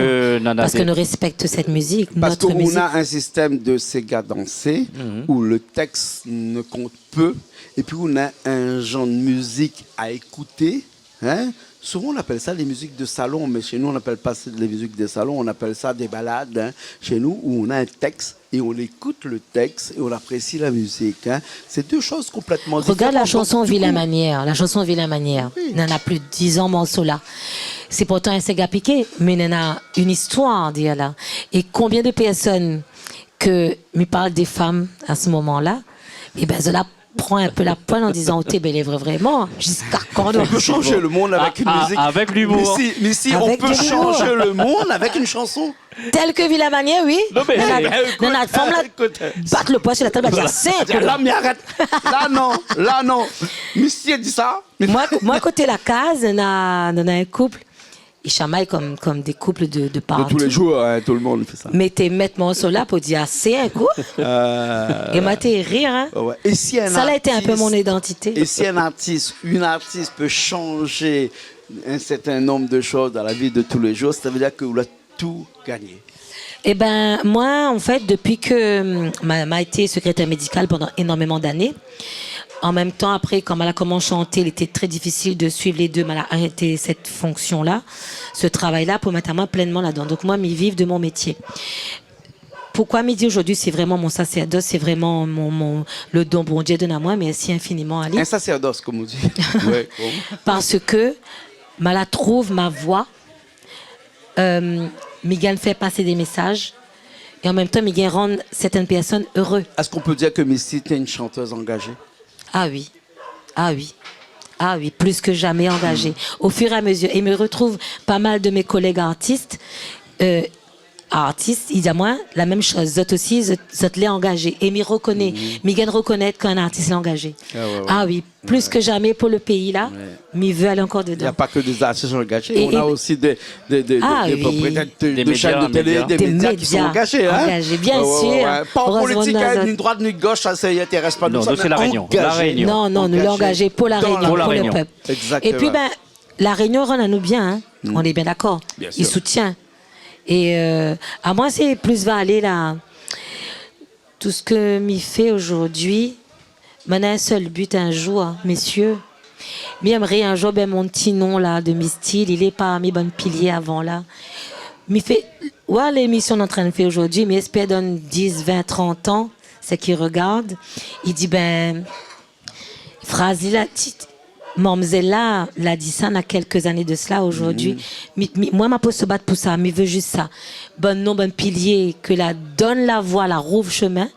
Parske nou rèspèk sèt mizik, nout mizik. Parce qu'on a un système de séga dansé où le texte ne compte peu, épi ou néna in janr de mizik a ékouté, in. Souvan, on appelle ça les musiques de salon, mais chez nous, on n'appelle pas ça les musiques de salon, on appelle ça des ballades, in. Chez nous, où on a un texte et on écoute le texte et on apprécie la musique, in. C'est deux choses complètement différentes. Regarde la chanson Vilain Manièr, la chanson Vilain Manièr. Oui. Néna plis de diz an, morso-la. Sé pourtan in séga piké, mé néna in istoir dèrièr la. É konbien de pèrsone ke mi parl dé fanm a se moman-la, é ben, zot la pran in pé la poil an dizan, « Oh, té bèl, vré, vréman, ziska kan ? » On peut changer le monde avec une musique. Ah, ah, avec l'humour. Mais si, mais si, on peut changer le monde avec une chanson. Tèl ke Vilain Manièr, oui. Non, mé, ékout, ékout. Néna, néna fanm la bat le poing sur la table, la di, « Ah, sé !» La, mé arèt. La, non, la, non. Misty la di sa. Moin, moin, koté la kaz, néna, néna in koup i shamay kom, kom dé koup de, de partou. De tous les jours, in, tout le monde fait ça. Mé té mèt morso-la pou dir, « Ah, sé !» in kou. Euh, é moin té rir, in. Ouais. Sa la été in pé mon idantité. Et si un artiste, une artiste peut changer un certain nombre de choses dans la vie de tous les jours, ça veut dire que vous l'avez tout gagné. Eh ben, moin, an fèt, dopi ke, hum, ma, ma été sekrétèr médikal pandan énormeman d'ané, An mèm tan, apré, kan ma la komans shanté, lété trè difisil de suiv lé dé, ma la arèt sèt fonksion-la, se travay-la, pou mèt amoin plènman ladan. Donk moin, mi viv de mon métié. Poukoi mi di zordi sé vréman mon sasèrdos, sé vréman mon, mon, le don Bondié donn amoin, mèrsi infiniman ali. In sasèrdos, konm i di. Ouais, bon. Parske ma la trouv mon voi, euh, mi gingn fé pasé dé mésaz, é an mèm tan, mi gingn rann sèrtin pèrsone éré. Est-ce qu'on peut dire que Missy était une chanteuse engagée ? Ah oui. Ah oui. Ah oui, plis ke zamé angazé. Mm. Au fur et à mesure, é mi retrouv pa mal de mé kolèg artis, euh, artis, i di amoin la mèm shoz, zot osi, zot, zot lé angazé. É mi rekoné, mm, mi gingn rekonèt kan in artis lé angazé. Ah ouais, ouais. Ah oui, plis ke zamé pou le péi la, ouais, mi vé alé ankor dedan. Il y a pas que des artistes engagés, on a aussi des, des, des, des propriétaires de, de chaînes de télé, des médias qui sont engagés, hein. Angazé, bien sûr. Ouais, ouais, ouais. Pas en politique, hein, ni droite ni gauche, ça, ça y intéresse pas. Non, nous, c'est La Réunion. La Réunion. Non, non, nou lé angazé pou La Réunion, pou le pèp. Exactement. É pi, ben, La Réunion rann anou bien, hein. Mm. On est bien d'accord. Bien sûr. I soutien. É, euh, amoin, sé plis valé la. Tout sak mi fé zordi, mi néna in sèl but, in zour, mésyé. Mi èmré in zour, ben, mon ti non la de Misty, li lé parmi bann pilié avan la. Mi fé, oua, lémision nou lé antrinn fé zordi, mi èspèr dan dis, vin, trant an, sak i rogard, i di, ben, fraz li la di, mamzèl la, la di sa na kèlk zané de sela, zordi. Mm. Mi, mi, moin, ma pou se bat pou sa, mi vé zis sa. Bann non, bann pilié ke la donn la voi, la rouv shomin.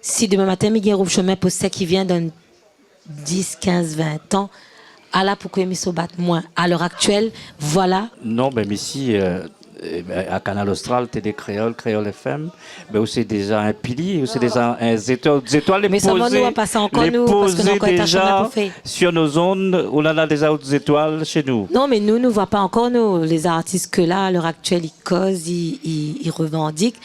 Si demin matin, mi gingn rouv shomin pou sak i vien dan dis, kinz, vin an, ala poukoi mi se bat moin. A lèr aktièl, voila. Non, ben, Missy, euh, eh ben, a Kanal Austral, Télé Kréol, Kréol F M, ben, ou sé déza in pilié, ou sé déza in zétoil, zétoil lé pozé, lé pozé. Mé solman nou, nou va pasé ankor, nou, parske nou néna ankor in ta shomin pou fé. Sur nos ondes, ou néna déza out zétoil shé nou. Non, mé nou, nou voi pa ankor, nou, lé zartis ke la, a lèr aktièl, i koz, i, i, i revandik.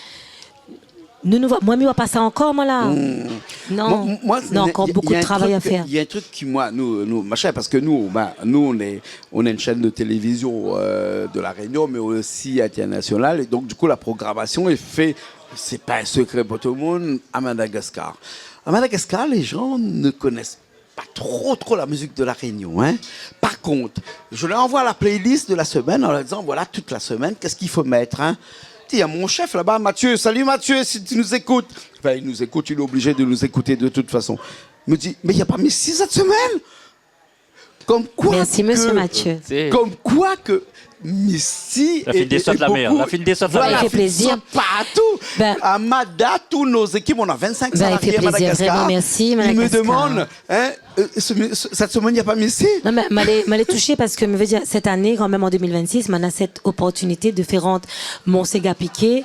Nou, nou voi, moin, mi voi pa sa ankor, moin, la. Hmm. Non. Moin, moin, non, néna ankor bonpé de travay a fèr. Il y a un truc, il y a un truc ki, moin, nou, nou, machin, parske nou, ben, nou, on est, on est une chaîne de télévision, euh, de La Réunion, mais aussi internationale. Et donc, du coup, la programmation est faite, c'est pas un secret pour tout le monde, à Madagascar. À Madagascar, les gens ne connaissent pas trop, trop la musique de La Réunion, hein. Par contre, je leur envoie la playlist de la semaine en leur disant, voilà, toute la semaine, qu'est-ce qu'il faut mettre, hein. Dis, il y a mon chef là-bas, Mathieu. Salut Mathieu, si tu nous écoutes. Enfin, il nous écoute, il est obligé de nous écouter de toute façon. Il me dit, mais il y a pas Missy cette semaine ? Comme quoi que, Mathieu. Comme quoi que Missy est, est, est beaucoup, la fine désot la mèr, la fine désot la mèr. Voilà, i fé plézir. Partou. Ben, Amada, toutes nos équipes, on a vingt-cinq salariés à Madagascar. Ben, i fé plézir, vréman, mèrsi, Madagascar. Ils me demandent, hein, euh, ce, ce, cette semaine, il y a pas Missy ? Non, mé, mi lé, mi lé toushé parske, mi vé dir, sèt ané, kan mèm an deux mille vingt-six, mi néna sèt opportunité de fé rant mon séga piké,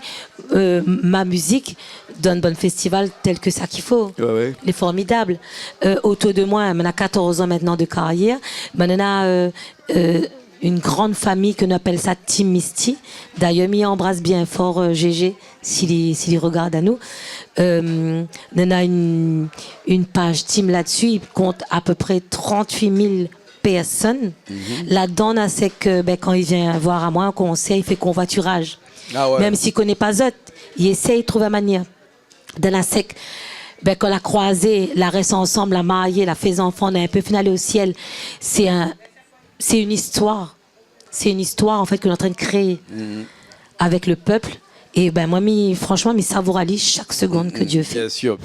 euh, ma mizik dan bann festival tèl ke sak i fo. Ouais, ouais. Lé formidab. Euh, otour de moin, mi néna quatorze ans maintenant de carrière. Mi néna, euh, euh, une grande famille ke nou apèl sa Team Misty. D'ailleurs, mi anbras bien for, euh, Gégé, si li, si li rogard anou. Euh, nou néna une, une page Team la-dsi, i kont à peu près trente-huit mille pèrsone. Mhm. Ladan, na sak, ben, kan i vien voir amoin an konsèr, i fé konvoitiraz. Ah ouais. Mèm si i koné pa zot, i éséy trouv in manièr. Dan la sak, ben, kan la kroizé, la rès ansanm, la marié, la fé zanfan, la in pé fine alé o sièl. Sé in, sé une histoire. Sé une histoire, en fait, ke nou lé antrinn kréé avèk le pèp. É ben, moin, mi, franshman, mi savour ali shak segonn ke Dieu fé. Bien sûr.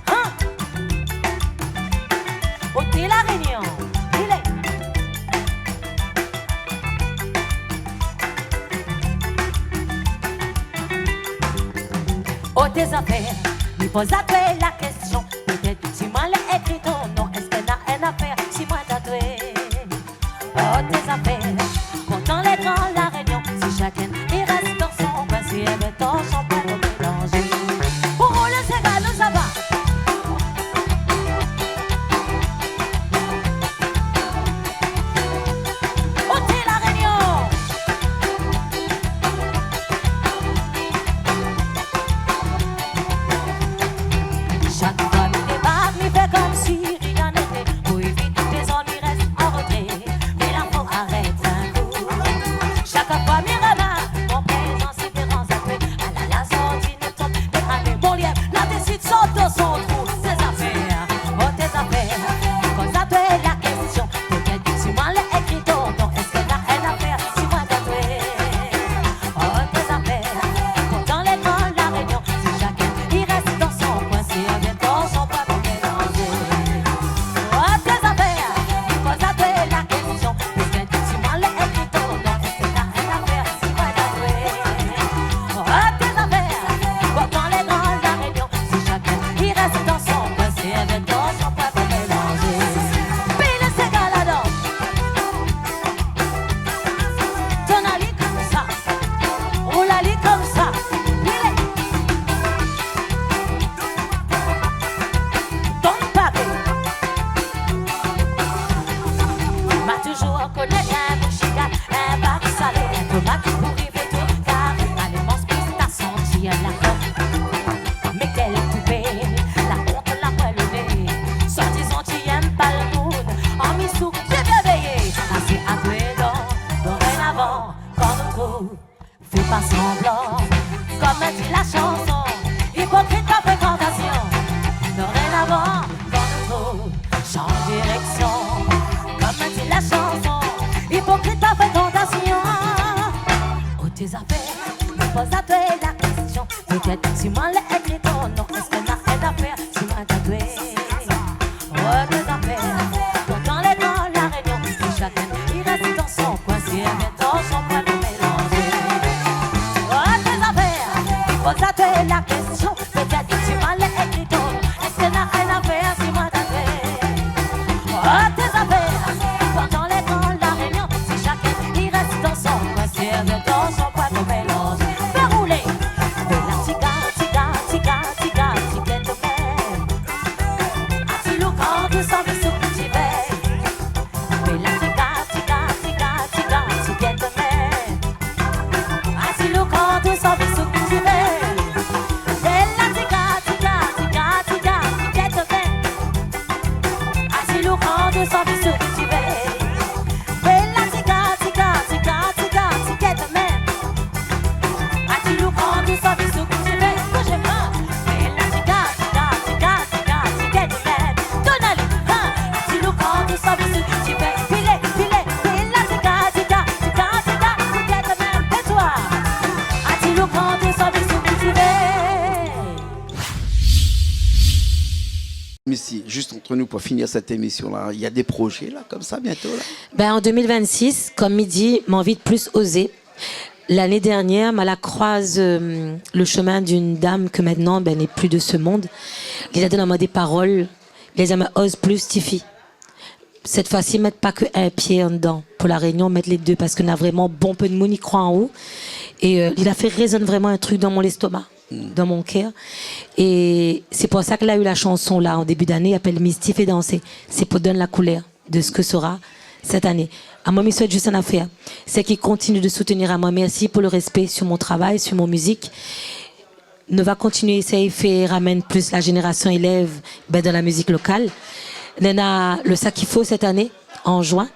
Hein ? Oté La Réunion, i lé. Oté zafèr, mi poz atoué la késtion. Pétèt si moin la ékri ton non, èske na in afèr si moin tatoué ? Oté zafèr, kontan lé gran La Réunion. Si shakinn i rès dan son koin, si èl é dan son koin, nou mélanzé. Pou roul séga, nou sava. Oté La Réunion. Shak foi mi débark, mi fé konmsi rien n'était. Pou évit tout dézord, mi rès an rotré. Mé la fo arèt. Zour koné in moushikad, in bak salé, in tomat pouri, tout karé. Alé, manz plis, ta santi la kok. Mé kèl poubèl, la ont la poin lo né. Soi-dizan ti èm pa lo moun, an mi souk, zé bien véyé. Asé atoué dan, dorénavan, kan nou trouv, fé pa sanblan. Kom di la shanson, ipokrit pa frékantasion. Dorénavan, kan nou trouv, shanj direksion. Kom di la shanson, ipokrit pa frékantasion. O té zafèr, poz atoué la késtion. Pétèt si moin la ékri ton non, èske na in afèr si moin tatoué ? O té zafèr, pourtan lé dan La Rényon, si shakinn i rès dan son koin, si èl vien dan son koin pou mélanzé. O té zafèr, poz atoué la késtion. Pétèt si moin la ékri ton non, èske na in afèr si moin tatoué ? O té zafèr, pourtan lé dan La Rényon, si shakinn i rès dan son koin, si èl vien dan son koin pou mélanzé. Fé roulé. Béla tiga, tiga, tiga, tiga, ti kèt mé. Ati lou kan tou sa vi sou ti vèy. Béla tiga, tiga, tiga, tiga, ti kèt mé. Ati lou kan tou sa vi sou ti vèy. Béla tiga, tiga, tiga, tiga, ti kèt mé. Ati lou kan tou sa vi sou ti vèy. Béla tiga, tiga, tiga, tiga, ti kèt mé. Ati lou kan tou sa vi sou ti vèy. Bouzé pa. Béla tiga, tiga, tiga, tiga, ti kèt mé. Donn ali, hin. Ati lou kan tou sa vi sou ti vèy. Filé, filé, béla tiga, tiga, tiga, tiga, ti kèt mé. É toi ? Ati lou kan tou sa vi sou ti vèy. Missy, juste entre nous pour finir cette émission-là, il y a des projets là, comme ça, bientôt là ? Ben, en deux mille vingt-six, kom mi di, ma anvi de plis ozé. L'année dernière, ma la kroiz, euh, le chemin d'une dame que maintenant, ben, n'est plus de ce monde. Li la donn amoin dé parol, li la di amoin, oz plis, tifi. Sèt foi si, mèt pa ke in pié andan. Pou La Rényon, mèt lé dé, parske na vréman bonpé de moun i kroi an ou. É, euh, li la fé rézonn vréman in trik dan mon lèstoma, dan mon kèr. É sé pou sa ke la u la shanson la, an débu d'ané, i apèl Missy fé dansé. Sé pou donn la koulèr de sak sera sèt ané. Amoin, mi souèt zis in afèr. Sé ki kontinié de soutenir amoin. Mèrsi pou le rèspé sur mon travay, sur mon mizik. Nou va kontinié éséy fé ramenn plis la zénérasion élèv, ben, dan la mizik lokal. Néna le Sak i fo sèt ané, an juin,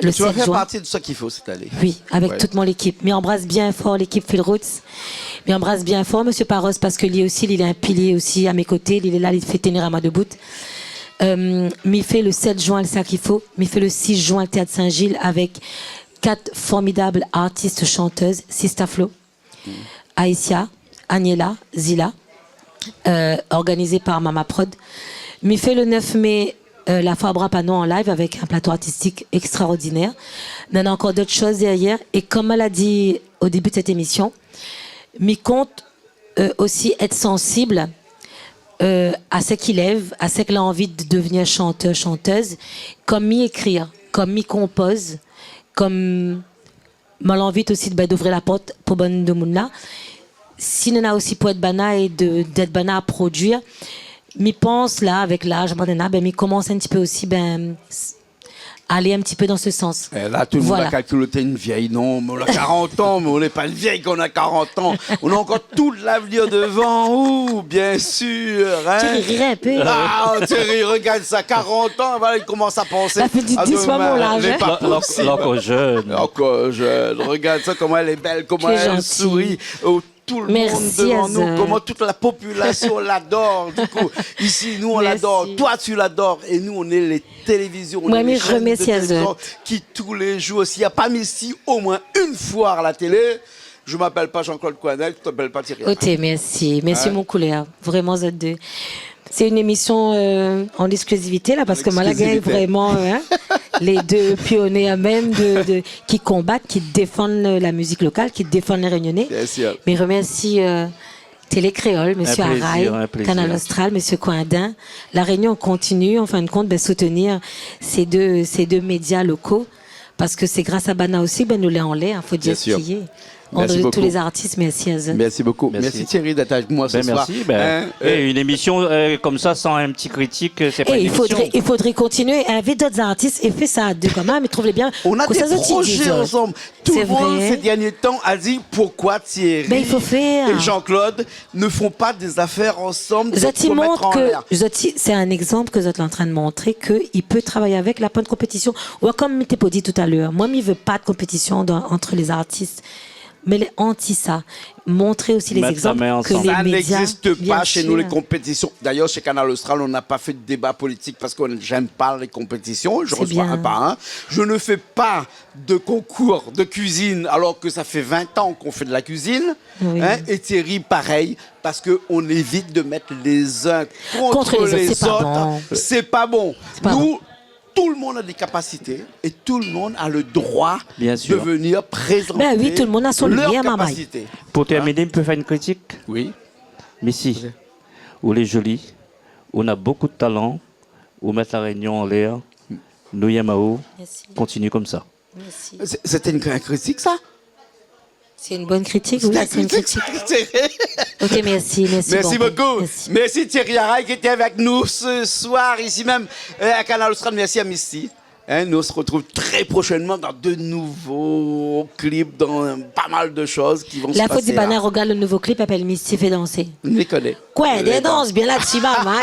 le sèt juin. Tu vas faire partie de Sak i fo cette année. Oui, avec toute mon équipe. Mi anbras bien for lékip Fil Roots. Mi anbras bien for Monsieur Paros, parske li osi, li lé in pilié osi a mé koté. Li lé la, li fé tenir amoin debout. Euh, mi fé le sèt juin le Sak i fo. Mi fé le sis juin le Théâtre Saint-Gilles avec quatre formidables artistes chanteuses, Sista Flo, Aïssia, Aniela, Zila, euh, organisé par Mama Prod. Mi fé le neuf mai, euh, la Foire Bras Panon en live avec un plateau artistique extraordinaire. Néna ankor d'ot shoz dèrièr. É kom ma la di o débu de sèt émision, mi kont, euh, osi èt sansib, euh, a sak i lèv, a sak la anvi de devenir shantèr, shantèz, kom mi ékri, kom mi konpoz, kom ma la anvi osi, ben, d'ouvrir la port pou bann demoun la. Si néna osi pou èd banna é de, d'èd banna a produir, mi pans la, avèk laz, bann néna, ben, mi komans in ti pé osi, ben, s-, alé in ti pé dan se sans. Eh, la, tout le monde a calculé, t'es une vieille. Non, mais on a quarante ans, mais on n'est pas une vieille quand on a quarante ans. On a encore tout l'avenir devant, ou, bien sûr, hein. Thierry, ri in pé. Ah, Thierry, regarde ça, quarante ans, voilà, il commence à penser à demain. Ça fait dix fois mon âge, hein. Les pas possibles. L'an-, l'an-, l'an-, encore jeune. Encore jeune. Regarde ça, comment elle est belle, comment elle sourit. T'es gentil. Oh, tout le monde devant nous, comment toute la population l'adore. Merci, Azot. Du coup, ici, nous, on l'adore. Merci. Toi, tu l'adores. Et nous, on est les télévisions, on est les chaînes de télévision qui, tous les jours, s'il y a pas Missy au moins une fois à la télé, je m'appelle pas Jean-Claude Coindin, tu t'appelles pas Thierry Alain. Ok, merci. Merci mon koulèr. Hein ? Vréman, zot dé. C'est une émission, euh, en exclusivité, la, parske ma la gingn vréman, hein, les deux pionniers à même de, de, qui combattent, qui défendent la musique locale, qui défendent les Réunionnais. Bien sûr. Mi remèrsi, euh, Télé Kréol, Monsieur Aray, Kanal Austral, Monsieur Coindin. Un plaisir, un plaisir. La Réunion continue, en fin de compte, ben, soutenir ces deux, ces deux médias locaux, parske sé gras a banna osi, ben, nou lé anlèr, hein, fo dir sak i lé. Bien sûr. Merci beaucoup. Merci à tous les artistes, merci à vous. Merci beaucoup. Merci. Merci Thierry d'être avec moi ce soir. Ben, merci, ben, une émission, euh, comme ça, sans un petit critique, euh, c'est pas une émission. Et il faudrait, il faudrait continuer à inviter d'autres artistes et faire ça à deux quand même, mais trouve-les bien. On a des projets ensemble. Tout le monde, ces derniers temps, a dit, pourquoi Thierry et Jean-Claude ne font pas des affaires ensemble, de se mettre en l'air. Zot i mont ke, zot i, sé in égzanp ke zot lé antrin de montré ke i pé travay avèk, la pa de konpétision. Ou kom mi té pou di talèr, moin, mi vé pa de konpétision dan, ant lé zartis. Mé lé anti sa. Montrer aussi les exemples que les médias, bien sûr. Ça n'existe pas chez nous, les compétitions. D'ailleurs, chez Kanal Austral, on n'a pas fait de débat politique parce qu'on, j'aime pas les compétitions. C'est bien. Je reçois pas, hein. Je ne fais pas de concours de cuisine alors que ça fait vingt ans qu'on fait de la cuisine, hein, et Thierry, pareil, parce que on évite de mettre les uns contre les autres. Contre les autres, c'est pas bon. C'est pas bon. C'est pas bon. Nous, tout le monde a des capacités et tout le monde a le droit de venir présenter leurs capacités. Ben oui, tout le monde a son lumière, maman. Pour terminer, mi pé fé in kritik ? Oui. Missy, ou lé zoli, ou na bokou de talan, ou mèt La Rénion anlèr, nou yèm aou, kontinié konmsa. Merci. C'est, c'est une cri-, critique, ça ? C'est une bonne critique, oui, c'est une critique. C'est une critique. Ok, merci, merci beaucoup. Merci beaucoup. Merci. Merci Thierry Araye qui était avec nous ce soir, ici même, euh, à Kanal Austral. Merci à Missy. Hein, nous, on se retrouve très prochainement dans de nouveaux clips, dans pas mal de choses qui vont se passer là. La fo di banna rogard le nouvo klip i apèl Missy fé dansé. Mi koné. Koué, dé dans bien la-dsi, maman.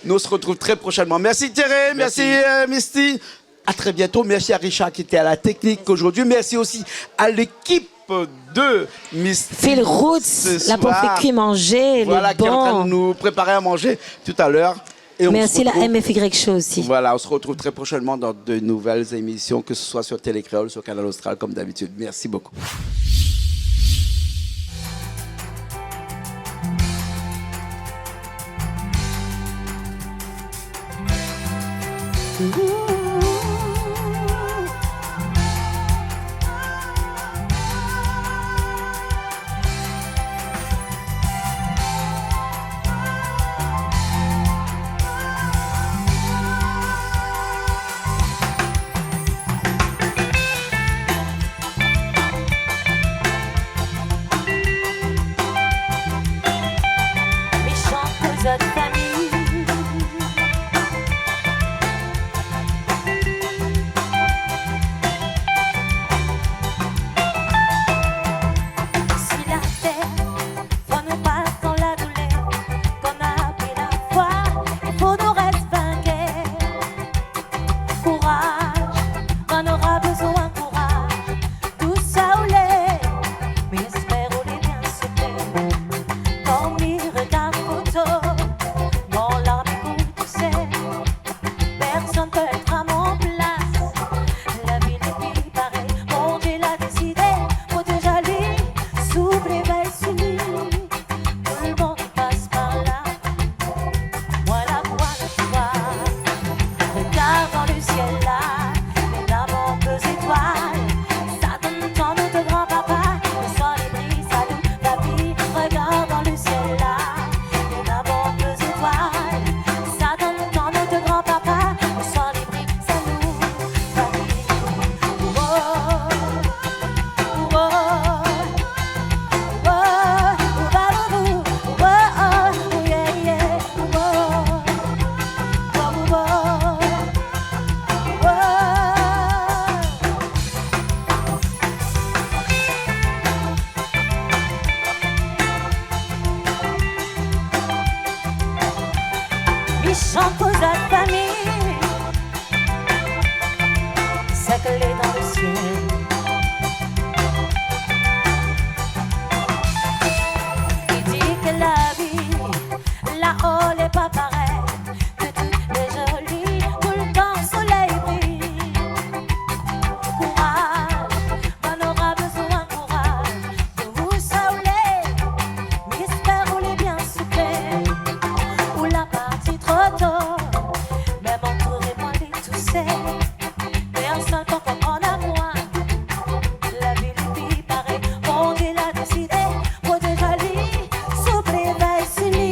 Nous, on se retrouve très prochainement. Merci Thierry, merci, euh, Missy. À très bientôt. Merci à Richard qui était à la technique aujourd'hui. Merci aussi à l'équipe de Missy ce soir. Phil Roots, la pou fé kui manzé, voilà, qui est en train de nous préparer à manger tout à l'heure. Et on se retrouve, merci la M F Y Show aussi. Voilà, on se retrouve très prochainement dans de nouvelles émissions, que ce soit sur Télé Kréol, sur Kanal Austral, comme d'habitude. Merci beaucoup. Méchant pou zot fami. Si la tèr, fo nou pas dan la doulèr, kan na pi la foi, i fo nou rès vankèr. Kouraz, kan nora bezoin kouraz, tousa ou lé, mi èspèr ou lé bien sou tèr. Kan mi rogard foto, mon larm i koul, tu sais. Pèrsone pé èt a mon plas. La vi lé pi parèy, Bondié la désidé, protèz ali, souplé vèy si li. Tout le monde passe par là. Moin la voi, la voi. Rogard dan le sièl la, néna bonpé zétoil. Sa donn tan nout gran papa, le solèy i bril, sa nou la vi. Rogard dan le sièl la, néna bonpé zétoil. Sa donn tan nout gran papa, le solèy i bril, sa nou la vi. Oh, oh, oh, oh. Méchant pou zot fami. Sa k'lé dan le sièl. I di ke la vi laò lé pa parèy, ke tout lé zoli, toultan solèy i bril. Kouraz, kan nora bezoin kouraz, tousa ou lé, mi èspèr ou lé bien sou tèr. Ou la parti tro to, mèm antouré moin lé tousèl. Pèrsone pa konprann amoin. La vi lé pi parèy, Bondié la désidé, protèz ali, souplé vèy si li.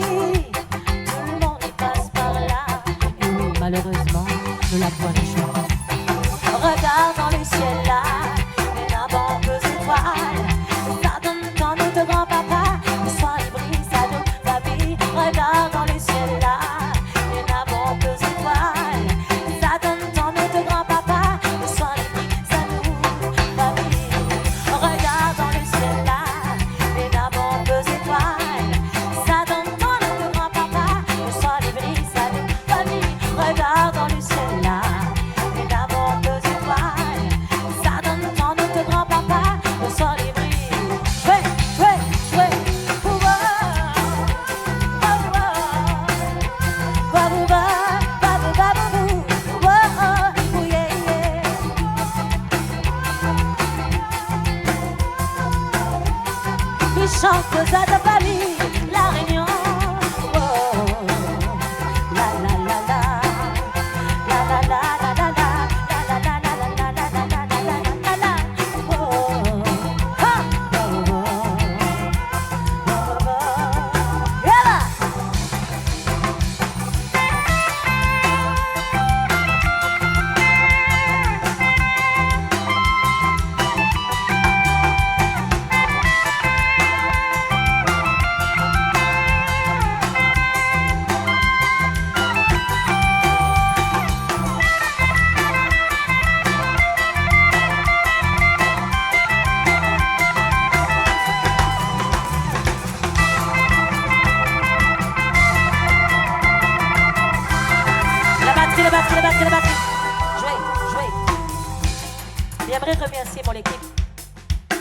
Tout le monde i pas par là. É oui, malérèzman, nou la poin le shoi. Rogard dan le sièl la, néna bonpé zétoil. Pou sa ta fami La Rényon. Oh. La, la, la, la. La, la, la, la. Oh. Ha. Oh, oh, oh. Yala. La batri, la batri, la batri, la batri. Zoué, zoué. Mi émré remèrsié mon lékip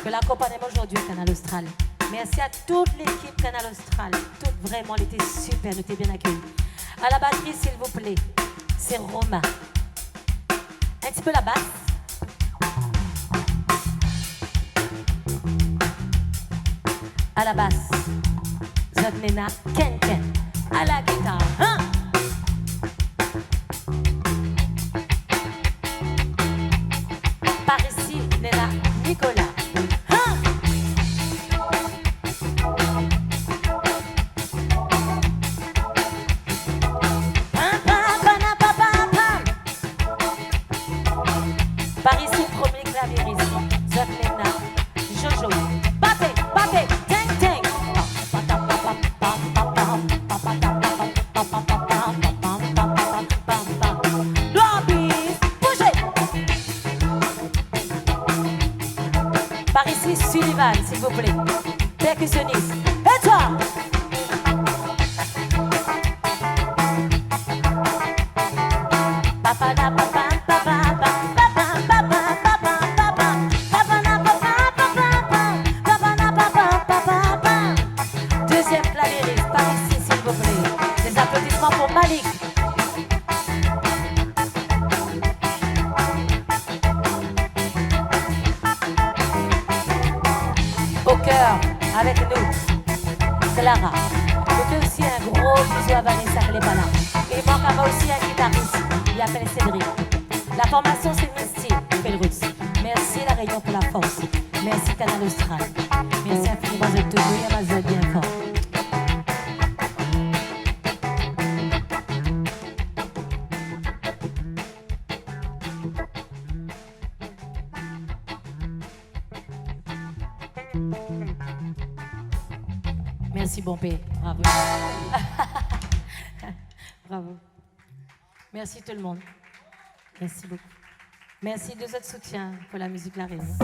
ke la akonpagn amoin zordi Kanal Austral. Mèrsi a tout lékip Kanal Austral. Tout, vréman, lété super, nou té bien akéyi. A la batri, silvouplé, sé Romain. In ti pé la bas. A la bas, zot néna Ken Ken. A la gitar, hin ? Par isi, néna Nicolas. Hin ? Pam, pam, pam, pam, pam, pam. Par isi, promié klaviéris, zot néna Jojo. Baté, baté, teng, teng. Lwabis, bouzé. Par isi, Sullivan, silvouplé. Pèrkisionis. É toi ? Dézyèm klaviéris, par isi, silvouplé. Dé aplodisman pou Malik. O kèr, avèk nou, Clara. Nou fé osi in gro bizou a Vanessa, ki lé pa la. É i mank amoin osi in gitaris, li apèl Cédric. La formasion, sé Misty, Felrutz. Mèrsi La Rényon pou la fors. Mèrsi Kanal Austral. Mèrsi infiniman, zot tout, nou yèm azot bien for. Mèrsi bonpé. Bravo. Bravo. Mèrsi tout le monde. Mèrsi bokou. Mèrsi de zot soutien pou la mizik La Rényon.